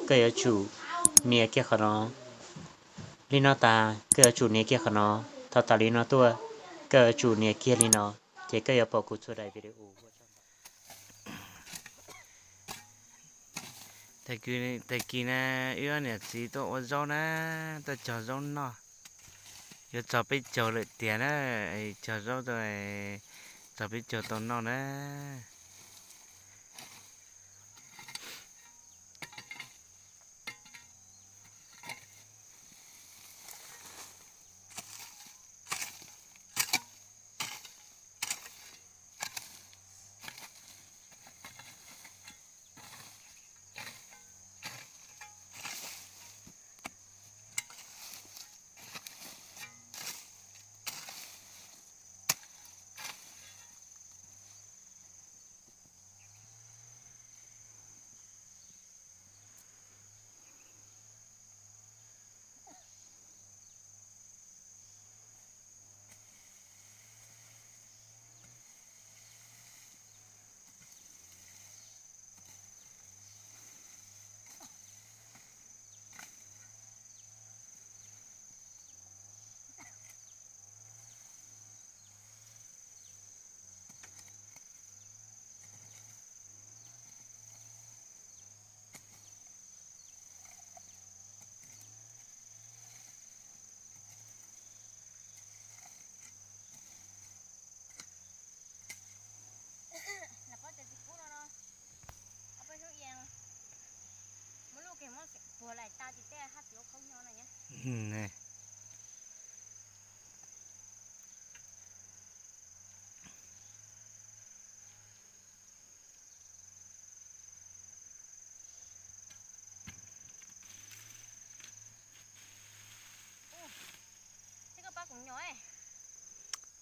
koj yuav tsum nias kiag qhov no. Li no tas koj yuav tsum nias kiag qhov no. Thaum tas li no tuaj, koj yuav tsum nias kiag li no, ces koj yuav pom kuv txhua daim video. Tag kis na wb ob niam txiv tuaj ua zaub na, tuaj cog zaub noj. Yuav txog peb caug lawm tiag na, cog zaub tau, txog peb caug tau noj na.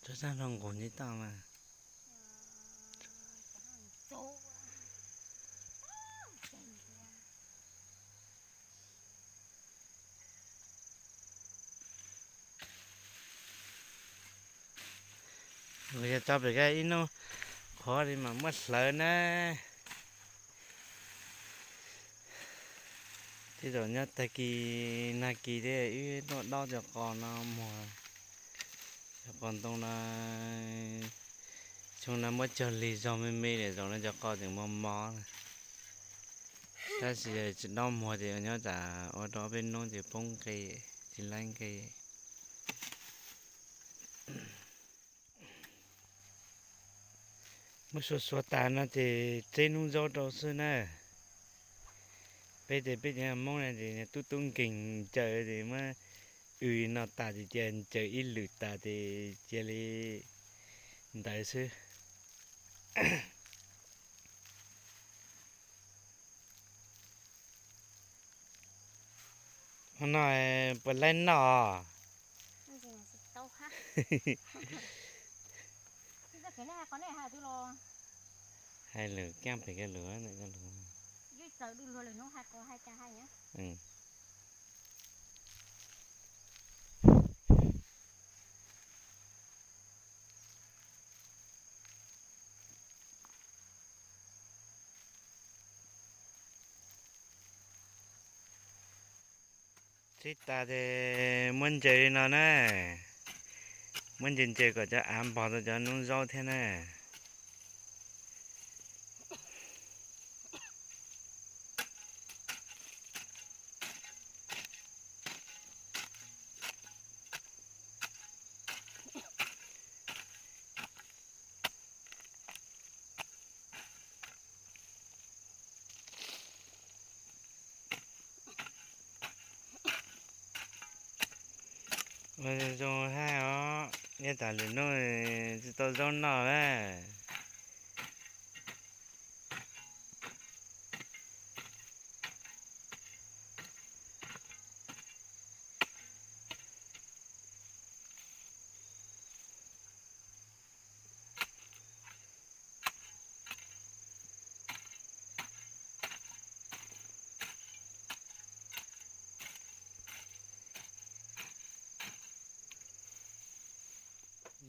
Txhob txaj nrog nqus nti toj mas. Yog tso pem koj ib hnub qhuav li mas muab hlawv na. Tej zaum nyob tag kis nag kis thiab wb tuaj dob cov qos no muag, cov qos ntoo no. Xyoo no muab cog lig zog me me lawm, zaum no cov qos tseem mos mos na. Tab sis tsis dob muag ces nyob tsam ua rau ob peb hnub ces poob nqi, tsis laib nqi. Muab xuas xuas tas no ces tseb hnub zaub rau xwb na. Peb ces peb cov Hmoob na ces tub tub nkeeg ncaws ces muab w no tas ces cia ncaws ib lwm tas ces cia li ntawd xwb. Qhov no puas laib noj? Hais lus kiaj pem koj lus. Tseb tas ces muab ntsaws li no na. Muab ntsaws ntsaws kom cov av npog tau cov noob zaub thiab na. Ua zoo hais os, nyob tas lwm hnub tsis tau zaub noj na.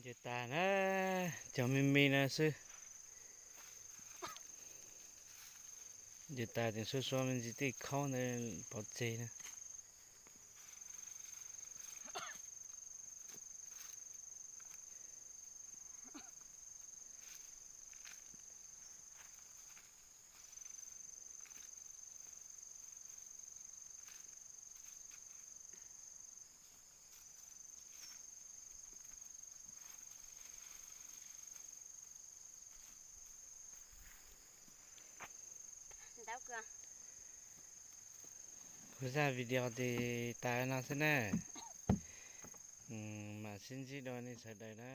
Ces tas na, cog me me no xwb. Yus tas ces suab suab me ntsis tej khaub ntawd pov tseg na. Kuv zaj video ces tas no xwb na. Mam sib ntsib dua nej sawv daws na.